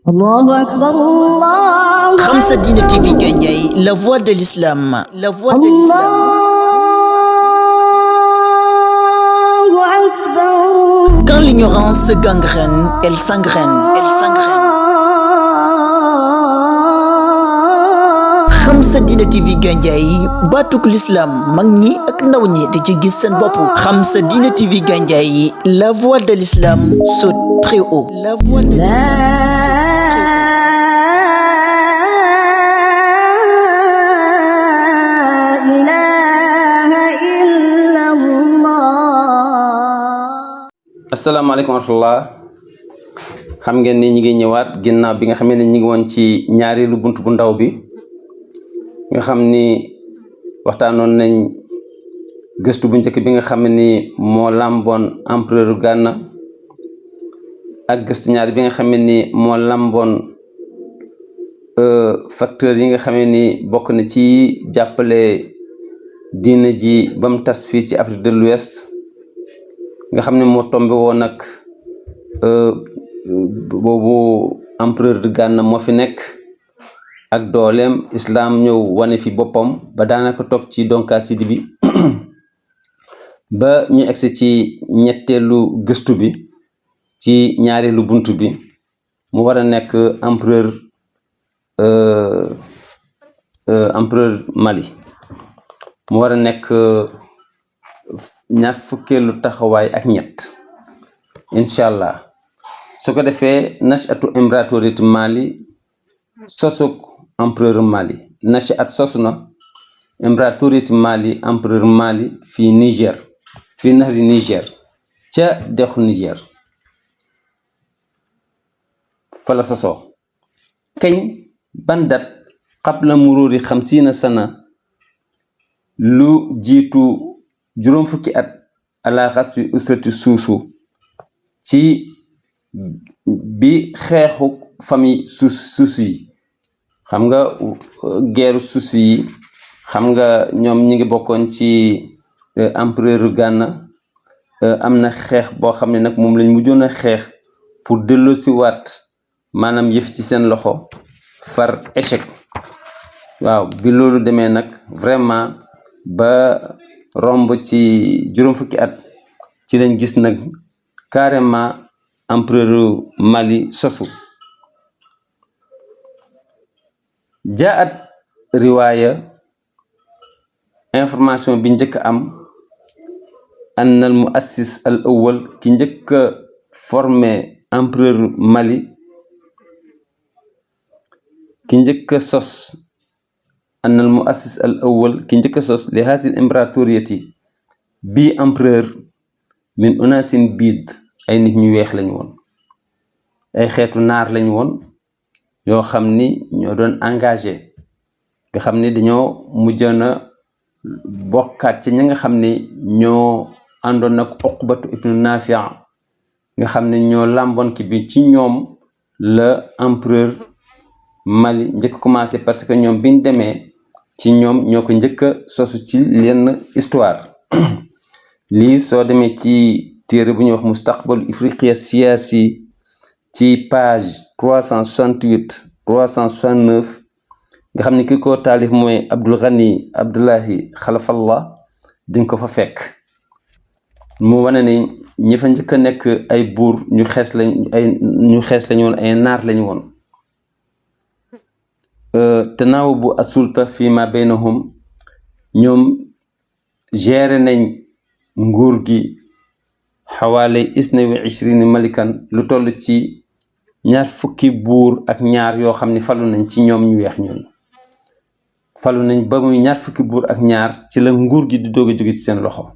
الله أكبر الله Khamsa Dine TV Gandiaye, la voix de l'islam, la voix de l'islam. الله أكبر. Quand l'ignorance gangrène, elle s'engraine, elle s'engraine. Khamsa Dine TV Gandiaye, batuk l'islam, mag ñi ak ndaw ñi di ci gis seen bopp. Khamsa Dine TV Gandiaye, la voix de l'islam saute très haut. La voix de l'islam. asalaamaaleykum wa rahmatullah xam ngeen ni ñi ngi ñëwaat ginnaaw bi nga xamee ne ñi ngi woon ci ñaareelu buntu bu ndaw bi nga xam ni waxtaanoon nañ gëstu bu njëkk bi nga xam ni moo làmboon empereur Ghana ak gëstu ñaar bi nga xam ni moo làmboon facteur yi nga xam ni bokk na ci jàppale diine ji ba mu tas fii ci Afrique de l'Ouest nga xam ne moo tombé woon nag boobu empereur de Ghana moo fi nekk ak dooleem islam ñëw wane fi boppam ba daanaka toog ci donka sidi bi ba ñu egsi ci ñetteelu gëstu bi ci ñaareelu buntu bi mu war a nekk empereur Mali mu war a nekk ñaar fukkeelu taxawaay ak ñett incha allah su ko defee nachatu impératorité Mali sosuk empereur Mali nachat sosu na impératorité Mali empereur Mali fii Niger fii nahri Niger ca dexu Niger fa la sosoo kañ ban dat qabla mururi 50 sana lu jiitu juróom fukki at ala xasfi usrati suusu ci bi xeexu famille suus yi xam nga guerre suus yi xam nga ñoom ñi ngi bokkoon ci empereur Ghana am na xeex boo xam ne nag moom lañ mujjoon a xeex pour delloosiwaat maanaam yëf ci seen loxo far échec waaw bi loolu demee nag vraiment ba romb ci juróom fukki at ci lañ gis nag carrément empereur Mali sosu jaat riwaaya information bi njëkk am an al muassis al awwal ki njëkk a formé empereur Mali ki njëkk a sos an al muassis al awwal ki njëkk a sos li hasil impératoriyati bii empereur min unasin biid ay nit ñu weex lañu woon ay xeetu naar lañu woon yoo xam ni ñoo doon engagé nga xam ni dañoo mujjoon a bokkaat ci ñi nga xam ni ñoo àndoon nag Uqbatu ibnu Nafia nga xam ni ñoo làmboon ki bi ci ñoom la empereur Mali njëkk commencé parce que ñoom biñ demee ci ñoom ñoo ko njëkk a sosu ci lenn histoire lii soo demee ci téere bu ñuy wax mustaqbal ifriqiya siyaasi ci page 368 369 nga xam ne ki ko taalif mooy Abdul Ghani Abdullahi Khalafallah dinga ko fa fekk mu wane ni ñi fa njëkk a nekk ay buur ñu xees lañu woon ay naar lañu woon tanawubu asulta fi ma baynahum ñoom géré nañ nguur gi xawaale isna wa ishrini malikan lu toll ci ñaar fukki buur ak ñaar yoo xam ne falu nañ ci ñoom ñu weex ñooñu falu nañ ba muy ñaar fukki buur ak ñaar ci la nguur gi di doog a jóge ci seen loxo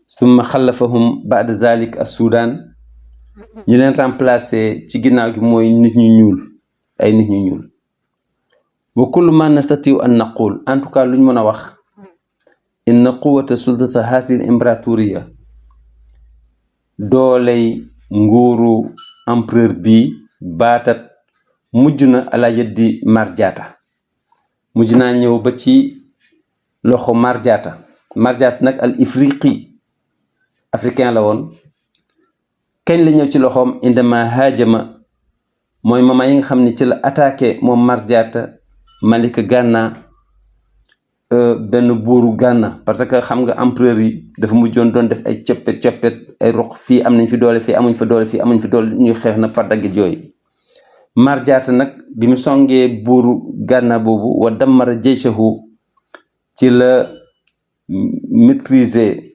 summa xalafahum baada zalik as Soudan ñu leen remplacé ci ginnaaw gi mooy nit ñu ñuul ay nit ñu ñuul wa kullu ma nastatiu an naqul en tout cas luñ mën a wax inna quwwata sultata hasil impératoriya dooley nguuru empereur bi baatat mujj na ala yeddi Marjata mujj naa ñëw ba ci loxo Marjata nag al ifriqi africain la woon kañ la ñëw ci loxoom indama haajama mooy moment yi nga xam ne ci la attaqué moom Marjaata Malika Gànna benn buuru Gànna parce que xam nga empereur yi dafa mujjoon doon def ay coppet ay ruq fii am nañ fi doole fii amuñ fa doole fii amuñ fi doole ñuy xeex na par daggit yooyu. Marjaata nag bi mu songee buuru Gànna boobu wa dammara jeyshahu ci la maîtriser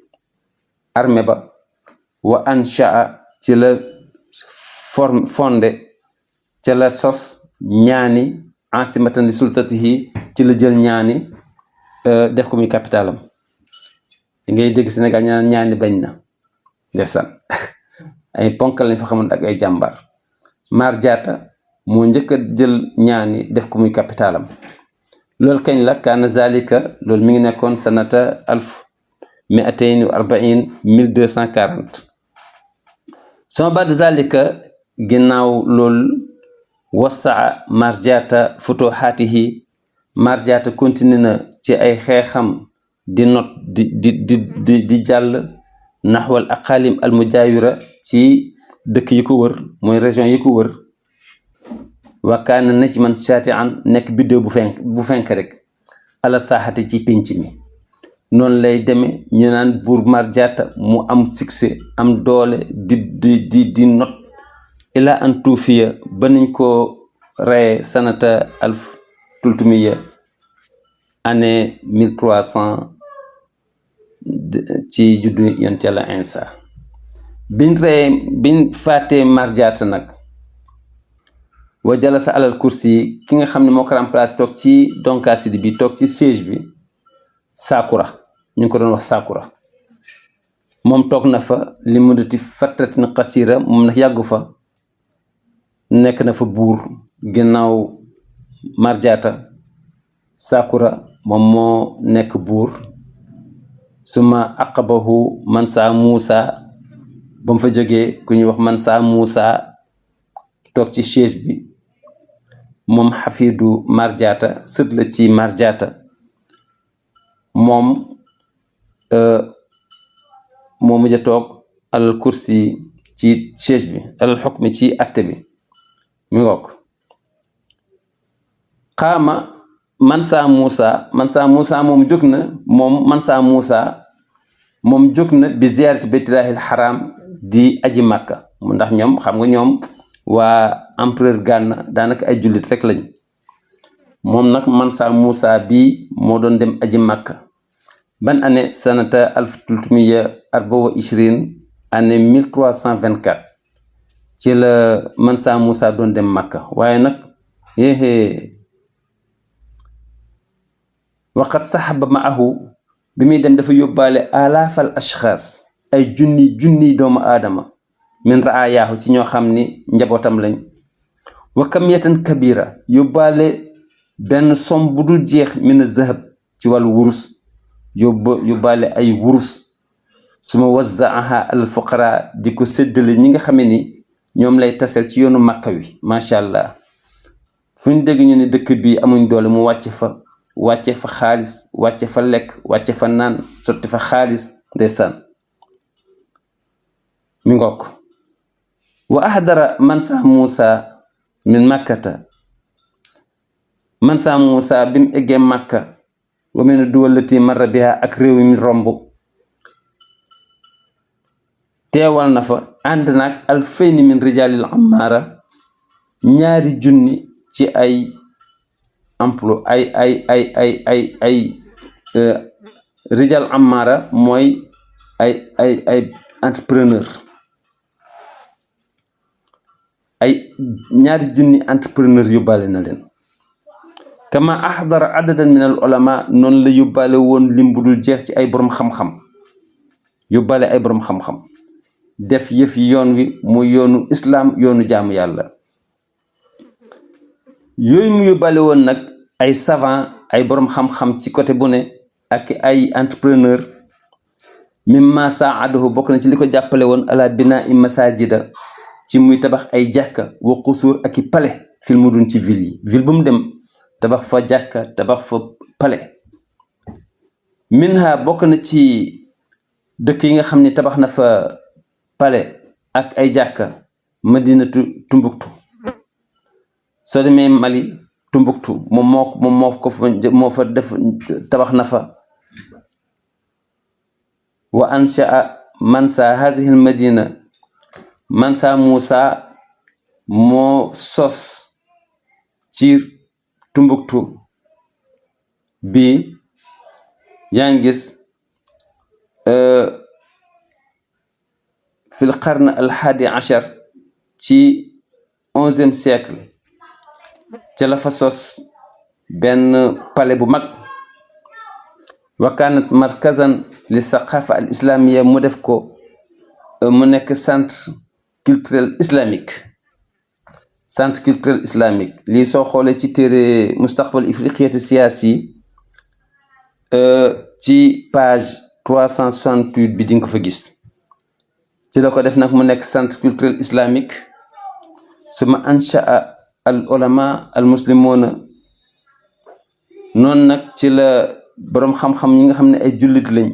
armée ba wa anshaa ci la fondé ci la sos ñaani ansimatan li sultatihi ci la jël ñaani def ko muy capitalam ngay dégg Sénégal ñaani bañ na ndeysaan ay ponkal lañ fa xamoon ak ay jàmbaar. Marjaata moo njëkk a jël ñaani def ko muy capitalam loolu kañ la kaana zalika loolu mi ngi nekkoon sanata 1240 soo baad zalika ginnaaw loolu wasaa Marjaata futuhaatihi Marjaata continue na ci ay xeexam di not di jàll naxwal aqalim al mujaawira ci dëkk yi ko wër mooy région yi ko wër wa kaana najman shaati'an nekk biddéew bu fenk rek ala saaxati ci pénc mi noonu lay demee ñu naan buur Marjaata mu am succès am doole di not ila an tuufiya ba niñ ko reye sanata alf tultumiya année 1300 ci juddu yonent Yàlla Insa biñ faatee Marjaata nag wa jalasa alal kursi ki nga xam ne moo ko remplacé toog ci donkaasidi bi toog ci siège bi Sakura ñu ngi ko doon wax Sakura moom toog na fa li muddati fatratin qasira moom nag yàggu fa nekk na fa buur ginnaaw Marjaata Sakura moom moo nekk buur suma aqabahu Mansa Musa ba mu fa jógee ku ñuy wax Mansa Musa toog ci siège bi moom xafidu Marjaata sët la ci Marjaata moom moo mujj a toog alal kursi ci siège bi alal xukmi ci atte bi mi ngoog xaama Mansa Musa moom jóg na moom jóg na bi ziyaarati baytillahil xaram di aji Makka ndax ñoom xam nga ñoom waa empereur Gànna daanaka ay jullit rek lañ moom nag Mansa Musa bi moo doon dem aji Makka ban année sanata alf tultumiya arba wa ishrin année 1324 ci la Mansa Musa doon dem Makka waaye nag waqat saxaba maahu bi muy dem dafa yóbbaale alaafal ashxaas ay junni doomu aadama min raayaahu ci ñoo xam ni njabootam lañ wa kamiyatan kabira yóbbaale benn som bu dul jeex min zahab ci wàllu wurus yóbbaale ay wurus suma wazzaaha al fuqara di ko séddale ñi nga xame ni ñoom lay tasel ci yoonu Makka wi macha allah fu ñu dégg ñu ne dëkk bi amuñ doole mu wàcce fa xaalis wàcce fa lekk wàcce fa naan sotti fa xaalis ndeysaan mi ngook wa ahdara Mansa Musa min makkata Mansa Musa bi mu eggee Makka wa min duwallati marra biha ak réew mi romb teewal na fa ànd naag alfayni min rijalil amara 2,000 ci ay emploi ay rijal amara mooy ay entrepreneur ay 2,000 entrepreneur yóbbaale na leen kama ahdara adadan min al ulama noonu la yóbbaale woon lim bu dul jeex ci ay borom xam-xam yóbbaale ay borom xam-xam def yëf yoon wi muy yoonu islam yoonu jaamu yàlla yooyu mu yóbbaale woon nag ay savant ay borom xam-xam ci côté bu ne ak ay entrepreneur mimma saadahu bokk na ci li ko jàppale woon ala binaa i masajida ci muy tabax ay jàkka wa qusuur ak i palais fil mudun ci ville bu mu dem tabax fa jàkka tabax fa palais minha bokk na ci dëkk yi nga xam ne tabax na fa palais ak ay jàkka madinatu Tumbuktu soo demee Mali Tumbuktu moo fa def tabax na fa wa anshaa Mansa hazihi al-madina Mansa Musa moo sos ci Tumbuktu bi yaa ngi gis fil qarn al-hadi ashar ci 11e siècle ca la fa sos benn palais bu mag wa kanat markazan li saqafa al islamia mu def ko mu nekk centre culturel islamique lii soo xoolee ci téere mustaqbal ifriqiyati siyaasi ci page 368 bi dinga ko fa gis ci la ko def nag mu nekk centre culturel islamique suma anshaa al ulama al muslimuna noonu nag ci la boroom xam-xam ñi nga xam ne ay jullit lañ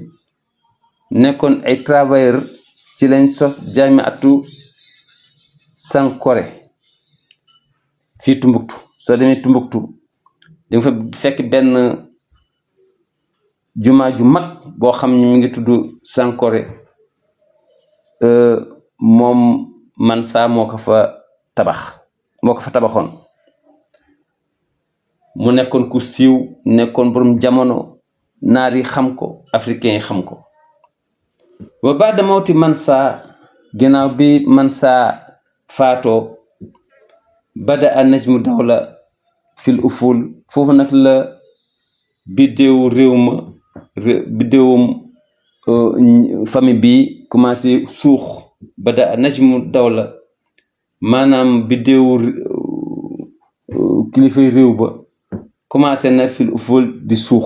nekkoon ay travailleurs ci lañ sos jaamiatu Sankore fii Tumbuktu soo demee Tumbuktu di nga fa fekk benn jumaa ju mag boo xam ne mi ngi tudd Sankore moom Mansa moo ko fa tabaxoon mu nekkoon ku siiw nekkoon borom jamono naar yi xam ko africain yi xam ko wa baada mawti Mansa ginnaaw bi Mansa faatoo bada a najmu dawla fil uful foofu nag la biddéewum famille bi commencé suux bada a najmu dawla maanaam biddéewu kilifay réew ba commencé na fil uful di suux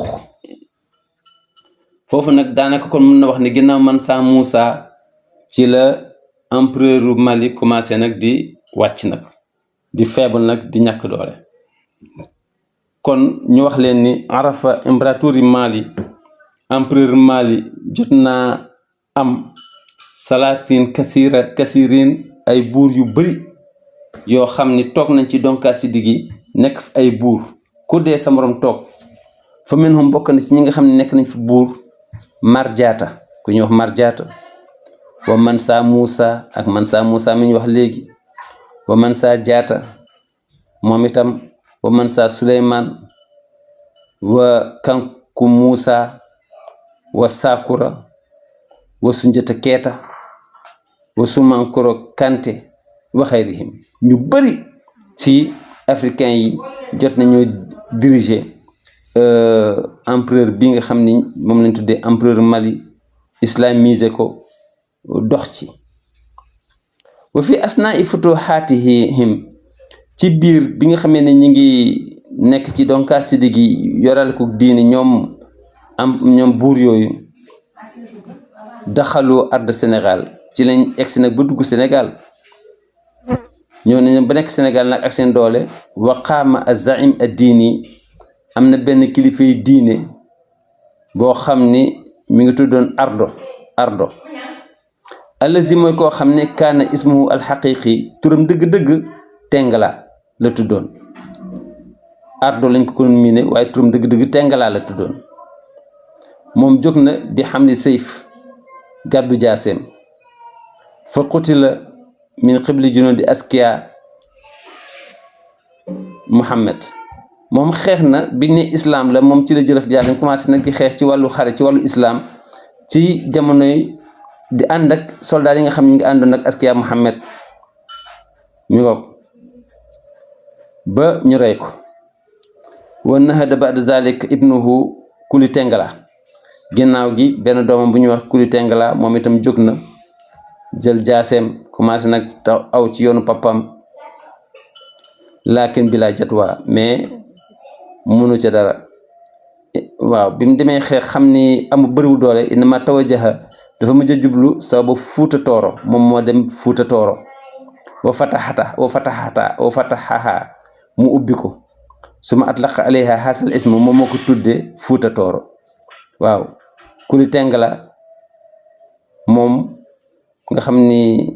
foofu nag daanaka kon mën na wax ne ginnaaw Mansa Musa ci la empereur Mali commencé nag di wàcc nag di faible nag di ñàkk doole kon ñu wax leen ni arafa impératori Mali empereur Mali jot naa am salatin kathirin ay buur yu bari yoo xam ni toog nañ ci Donkasidi gi nekk fi ay buur ku dee sa morom toog fa minhum bokk na ci ñi nga xam ne nekk nañ fi buur Marjaata ku ñuy wax Marjaata wa Mansa Musa ak Mansa Musa mi ñu wax léegi wa Mansa Jaata moom itam wa Mansa Suleyman wa Kanku Musa wa Sakura wa Sunjata Keeta wa Sumankoro Kante wa xayrihim ñu bari ci africain yi jot nañoo diriger empereur bi nga xam ni moom lañ tuddee empereur Mali islamisé ko dox ci wa fi asnaa futuhaatihim ci biir bi nga xamee ne ñi ngi nekk ci Donkasidi gi yoral ko diini ñoom buur yooyu daxalu ard Sénégal ci lañ egsi nag ba dugg Sénégal ñoo nañ ba nekk Sénégal nag ak seen doole wa qaama az-zaim ad-diini am na benn kilifay diine boo xam ni mi ngi tuddoon ardo allazi mooy koo xam ne kaana ismuhu alxaqiqi turam dëgg-dëgg Tengala la tuddoon ardo lañ ko kon miine waaye turam dëgg-dëgg Tengala la tuddoon moom jóg na bi xamli sayf gàddu jaaseem fa qutila min qibli junuudi askiya Muhammad moom xeex na bi ne islam la moom ci la jëlaf jaaseem commencé nag di xeex ci wàllu xare ci wàllu islam ci jamonoy di ànd ak soldat yi nga xam ne ñu ngi àndoon ak askiya Muhammad mi ngoog ba ñu rey ko wa nahada ba'da zalik ibnuhu Kuli Tengala ginnaaw gi benn doomam bu ñuy wax Kuli Tengala moom itam jóg na jël jaaseem commencé nag aw ci yoonu papam laakin bi laa jatwa mais munu ca dara waaw bi mu demee xeex xam ni amu bëriwu doole inama tawajaha dafa mujj a jublu sababu Fuuta Tooro moom moo dem Fuuta Tooro wa fatahaha mu ubbi ko suma atlaqa alayha hasal ismu moom moo ko tuddee Fuuta Tooro waaw Kuli Tengala moom nga xam ni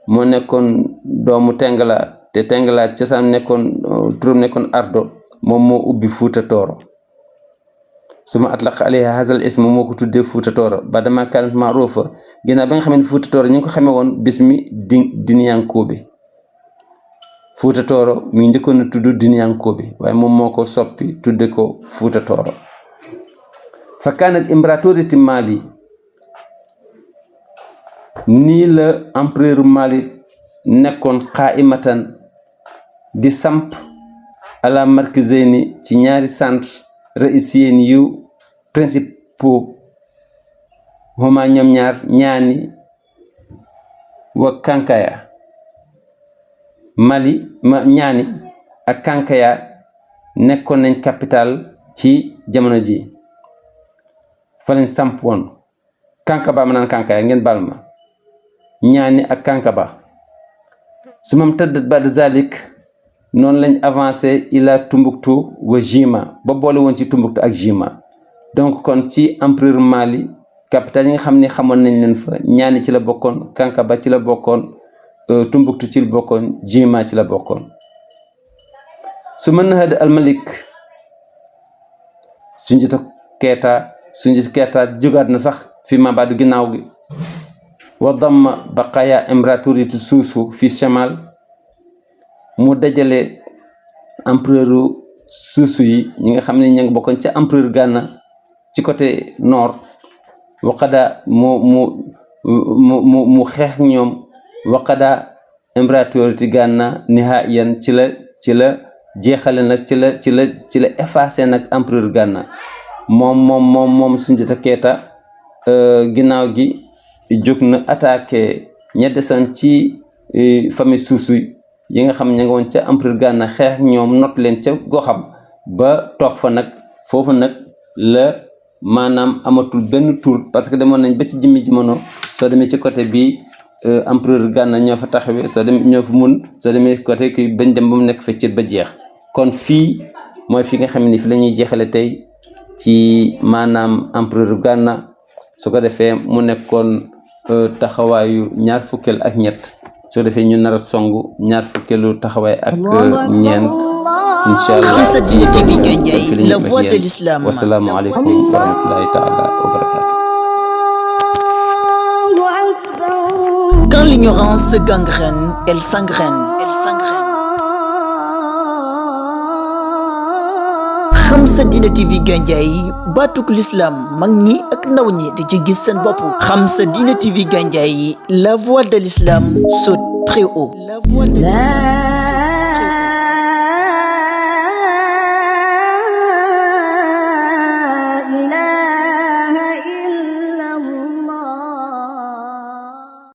moo nekkoon doomu Tengala te Tengala cosaan nekkoon turam nekkoon Ardo moom moo ubbi Fuuta Tooro suma atlaqa alayha hazal ism moo ko tuddee Fuuta Tooro ba dama kanat maarufa ginnaaw ba nga xam ne Fuuta Tooro ñu ngi ko xamee woon bismi Diniyankoobe Fuuta Tooro mi ngi njëkkoon a tudd Diniyankoobe waaye moom moo ko soppi tudde ko Fuuta Tooro fa kanat imbratoriyati Mali nii la empereur Mali nekkoon qaimatan di samp ala markazayni ci ñaari centre raisiyen yu principaux huma ñoom ñaar Ñaani wa Kankaya Mali Ñaani ak Kankaya nekkoon nañ capital ci jamono ji fa lañ samp woon Kankaba ma naan Kankaya ngeen baal ma Ñaani ak Kankaba su mam tëddat ba de zalik noonu lañ avancé ila Tumbuktu wa Jima ba boole woon ci Tumbuktu ak Jima donc kon ci empereur Mali capital yi nga xam ne xamoon nañ leen fa Ñaani ci la bokkoon Kankaba ci la bokkoon Tumbuktu ci la bokkoon Jima ci la bokkoon su mën na hëdd almalik Sunjata Keita jógaat na sax fi ma baadu ginnaaw gi wa damma baqaya imbratoriyatu Suusu fi Chamal mu dajale empereur Suusu yi ñi nga xam ne ña ngi bokkoon ca empereur Ghana ci côté nord waqada mu xeex ñoom waqada imbratoriyatu Ghana nihaiyan ci la jeexale nag ci la effacé nag empereur Ghana moom Sunjata Keita ginnaaw gi jóg na attaqué ña desoon ci famille Suusu yi nga xam ña nga woon ca empereur Ghana xeex ñoom not leen ca goxam ba toog fa nag foofu nag la maanaam amatul benn tour parce que demoon nañ ba ci jimmi jamono soo demee ci côté bi empereur Ghana ñoo fa taxawee soo demee côté ki bañ dem ba mu nekk fa cët ba jeex kon fii mooy fi nga xam ne fi la ñuy jeexale tey ci maanaam empereur Ghana su ko defee mu nekkoon taxawaayu ñaar fukkeel ak ñett soo defee ñu nar a songu ñaar fukkeelu taxawaay ak ñeent inshallah Khamsa Dine TV Gandiaye, la voix de l'islam. Wasalaamu aleykum wa rahmatullahi taala wa barakatuh. Quand l'ignorance se gangrène, elle s'engraine. Khamsa Dine TV Gandiaye, baatuk l'islam mag ñi ak ndaw ñi di ci gis seen bopp. Khamsa Dine TV Gandiaye, la voix de l'islam saute très haut. La voix de l'islam.